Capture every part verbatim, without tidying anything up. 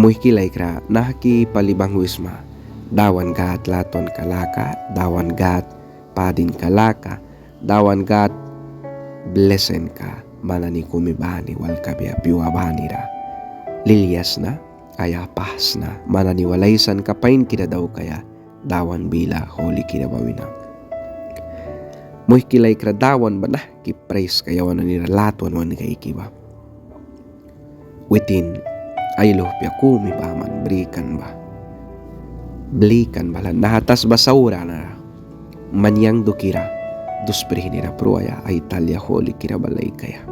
Muihki laikra, nahki pali banghwisma Dawan Gâd latwanka laka, Dawan Gâd padinka laka, Dawan Gâd blesinka man nani kumi bani wal kabia pyua banira lilia sna, ai apah sna man nani wal aisanka painkira daukaia Dawan bila hulikira ba wina. Muihki laikra, Dawan ba nahki praiska yawan nanira latwan wan kaiki ba. Witin ai luhpia kumi baman brikan ba, blikan balan naha tasba saura nara man yang dukira dus prihnira pruaia ai talia hulikira ba laikaia.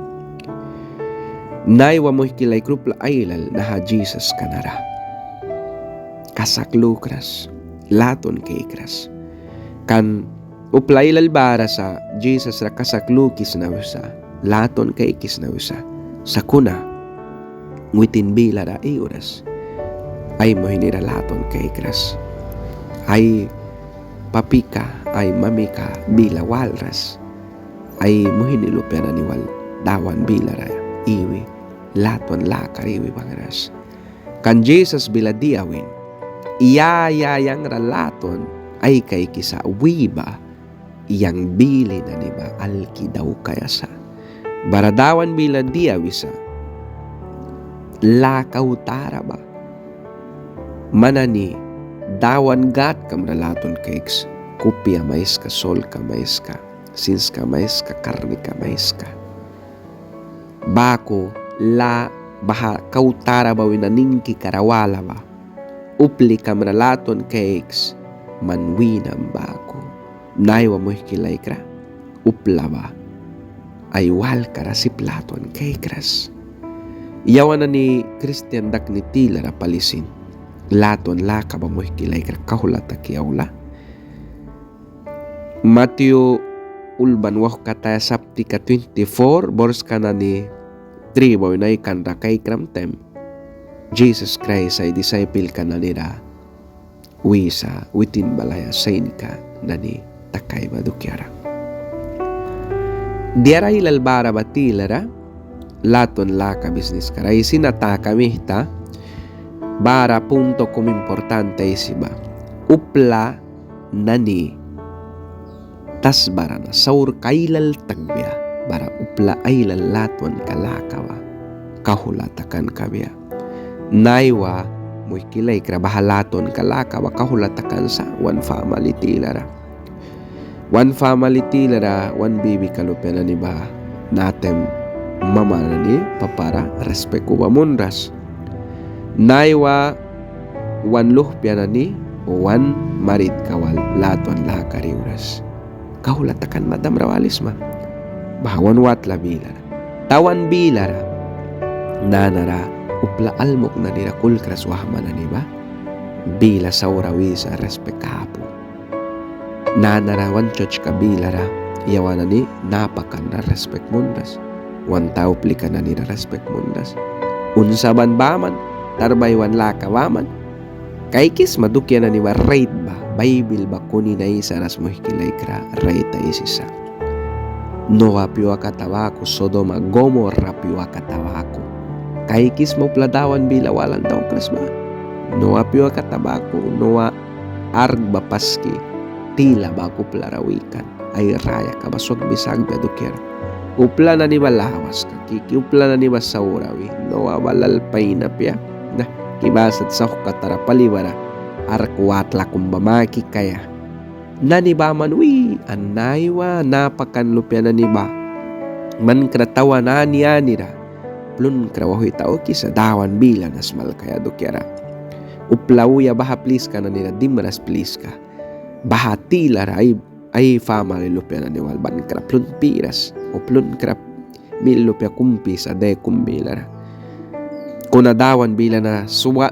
Naiwa muihki laikra, upla ailal naha Jisaska nara kasak lukras, latwan kaikras. Kan upla ailal bara sa Jisas ra kasak lukisna wisa, latwan kaikisna wisa. Sakuna witin bilara iwras, ai muihnira latwan kaikras, ai papika, ai mamika bila walras, ai muihni lupia nani wal Dawan bilara iwi, latwan lakara iwi bangras. Kan Jisas bila dia win: Ya ya yang ra latwan ai kaikisa wi ba, yang bili nani ba alki daukaia sa. Bara Dawan bila dia wisa: Lâ kau tara ba, man nani Dawan Gâdkam ra latwan kaiks, kupiam aiska, solkam aiska, sinskam aiska, karnikam aiska. Baku lâ baha kau tara ba wina ningkikara wala ba, uplikam ra latwan kaiks man wînam baku. Naiwa muihki laikra, upla ba ai walkara sip latwan kaikras. Yawan nani kristian dakni tilara pali sin latwan laka ba muihki laikra kauhla taki aula. Matyu ulban wauhkataya saptika twenty-four, borska nani tri ba wina aikanra kaikram taim, Jisas Kraist ai disaipelka nanira wisa witin balaia sainka nani takaia ba dukiara. Diara ailal bara ba tilara latwan laka bisniskara aisi na taka mihta bara punto kum importante aisi ba. Upla nani tasbara na saurka ailal takbia, bara upla ailal latwanka laka ba kauhla takan kabia. Naiwa muihki laikra, baha latwanka laka ba kauhla takan sa wan famali tilara. Wan famali tilara wan bibika lupia nani ba natem mama nani papara rispik uba munras. Naiwa wan luhpia nani o wan maritka wal latwan lakara iwras. Kauhla takan ba, damra walisma. Baha wan watla bilara, tawan bilara nanara upla almuk nanira kulkras wahma nani ba bila saura wisa rispik apu. Nanara wan sertska bilara yawan nani napakan ra rispik munras, wan ta uplika nanira rispik munras. Unsaban baman, tarbaiwan laka baman. Kaikisma dukia nani ba rait ba, Baibil ba kunin aisaras muihki laikra, rait aisisa. Noa pyua kata baku, Sodoma Gomorra pyua kata baku. Kaikisma upla Dawan bila walan daukras ba. Noa pyua kata baku, Noa ark ba paski tila baku uplara wikan. Ai rayaka ba swakbi sakbia dukiara. Upla nani ba lawaska kiki, upla nani ba saura wi, Noa ba lal pain apia. Nahki ba sat sauhkatara pali bara ark watla kum ba maki kaia. Nani baman wi, an naiwa napakan lupia nani ba mankra tawan ani anira plunkra wauhwi taukisa Dawan bila na smalkaia dukiara. Upla uya baha pliska nanira dimras pliska. Baha tilara ai, ai famali lupia nani wal bankra plun piras o plunkra mil lupia kum pisa de kum bilara. Kuna Dawan bila na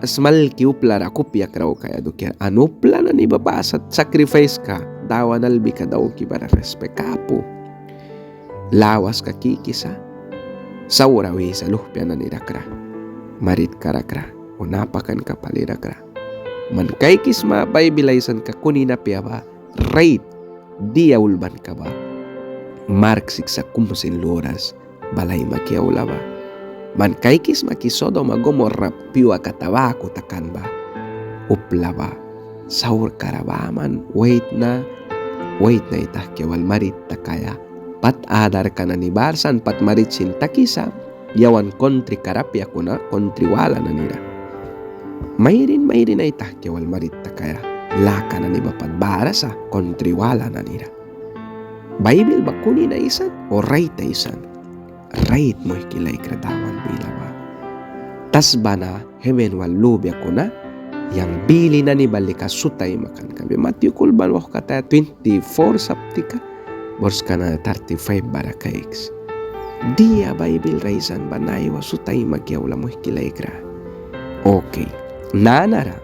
smalki uplara kupia kraukaia dukiara. An upla nani ba ba sat sakrifaiska Dawan albika dauki bara rispik apu. Lawaska kikisa, saura wisa luhpia nanira kra, maritka ra kra, o napakanka pali ra kra. Man kaikisma Baibil aisanka kunin apia ba rait dia ulbanka ba. Mark siksa kum sin luras bal aimaki aula ba. Man kaikisma ki Sodoma Gomorra pyua kata baku takan ba. Upla ba saurkara baman waitna, waitna ai tahkia wal marit takaia. Pat adarka nani bara sa an pat marit sin takisa, yawan kontrikara apia kuna kontri wala nanira. Mairin mairin ai tahkia wal marit takaia. Laka nani ba pat bara sa kontri wala nanira. Baibil ba kunin aisan o rait aisan? Rait, muihki laikra, Dawan bila ba. Tasba na heven wal lubia kuna, yang bili nani ba lika sut aimakan kabia. Matyu kulban wauhkataya twenty-four saptika, borska na thirty-five bara kaiks. Dia Baibil ra aisan ba naiwa sut aimaki aula, muihki laikra? Oke. Nanara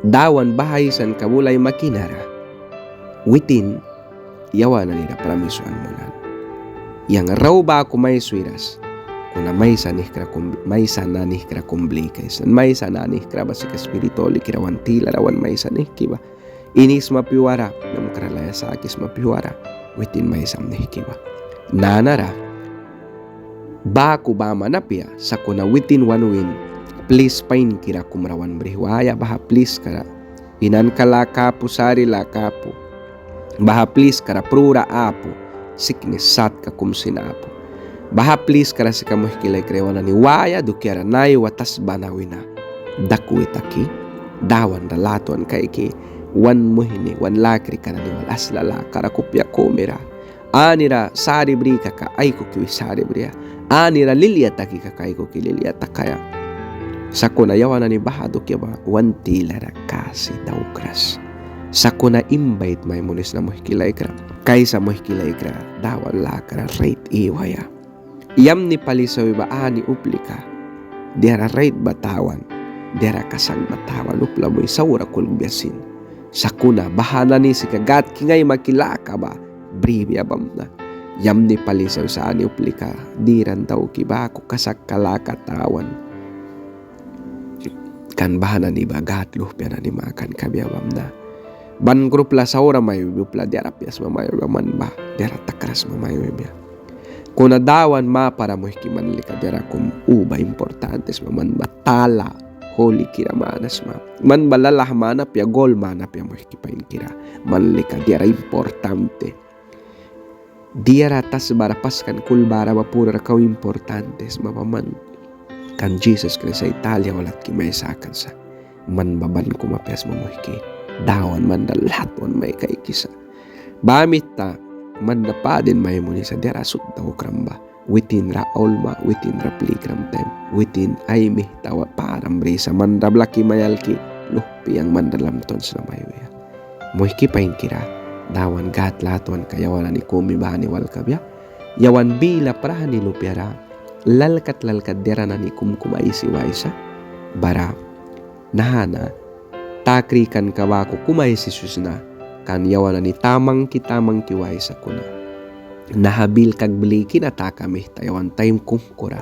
Dawan baha aisanka bul aimaki nara, witin yawan nanira pramis wan munan. Yang rau baku mai swiras, kuna maisa nihkra kum, maisa nanihkra kum blikaisna. Maisa nanihkra ba sika Spirit Hulikira wan tilara wan maisa nihki ba. Inisma pyuara, namkra laya sakisma pyuara, witin maisam nihki ba. Nanara baku baman apia, sakuna witin wan win plis painkira kumra wan brihwaia, baha pliskara inanka laka apu, sari laka apu, baha pliskara prura apu, siknis satka kum sin apu. Baha pliskara sika, muihki laikra, yawan nani waia dukiara naiwa tasba na wina dakwi taki, Dawan ra latwan kaiki, wan muihni, wan lakrika nani wal asla lakara kupia kumira. Anira sari bri kaka aikuki wih sari bria. Anira lilia taki kaka aikuki lilia takaia. Sakuna yawan nani baha dukia ba wan tilara kasi daukras. Sakuna imbait mai munisna, muihki laikra. Kaisa, muihki laikra, Dawan lakara rait iwaia. Yamni pali sa wi ba ani uplika. Diara rait ba tawan, diara kasak ba tawan, upla bui saura kulkbia sin. Sakuna baha nani sika Gâd king aimaki laka ba bribia bamna. Yamni pali sa wi sa ani uplika, diran dauki baku kasakka laka tawan. Kan baha nani ba Gâd luhpia nani makan kabia bamna. Ban kra upla saura mai wibia, upla diara apia sma mai wibia, man ba diara takras sma mai wibia. Kuna Dawan mapara, muihki, man lika diara kum uba importante sma, man ba tala hulikira mana sma. Man ba lalah mana apia, gol mana apia, muihki painkira. Man lika diara importante. Diara tasbara paskan kulbara ba purara kau importante sma ba man. Kan Jisas Kraist ai talia wal atki mai sakan sa. Man ba ban kum apia sma, muihki. Dawan man ra latwan mai kaikisa. Baha mita man ra padin mai munisa diara sut daukram ba. Witin ra aulma, witin ra plikram taim, witin ai mihta param brisa man ra blaki mai alki, luhpi yang man ra latwan sna mai wia. Muihki painkira, Dawan Gâd latwanka yawan nani kumi bani wal kabia. Yawan bila prahni luhpiara lalkat lalkat diara nani kum kum aisi waisa, bara naha na ta krikanka baku kum aisi swisna, kan yawan nani ta mangki ta mangki waisa kuna. Naha bilkak bliki na taka mihta yawan taim kumkura,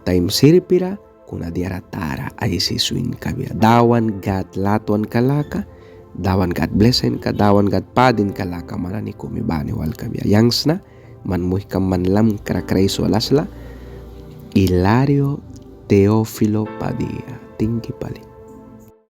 taim sirpira, kuna diara tara aisi swin kabia. Dawan Gâd latwanka laka, Dawan Gâd blesinka, Dawan Gâd padinka laka man nani kumi bani wal kabia. Yang sna, man muihkam, man lamkra Kraist wal asla, Hilario Teófilo Padilla. Tingki pali.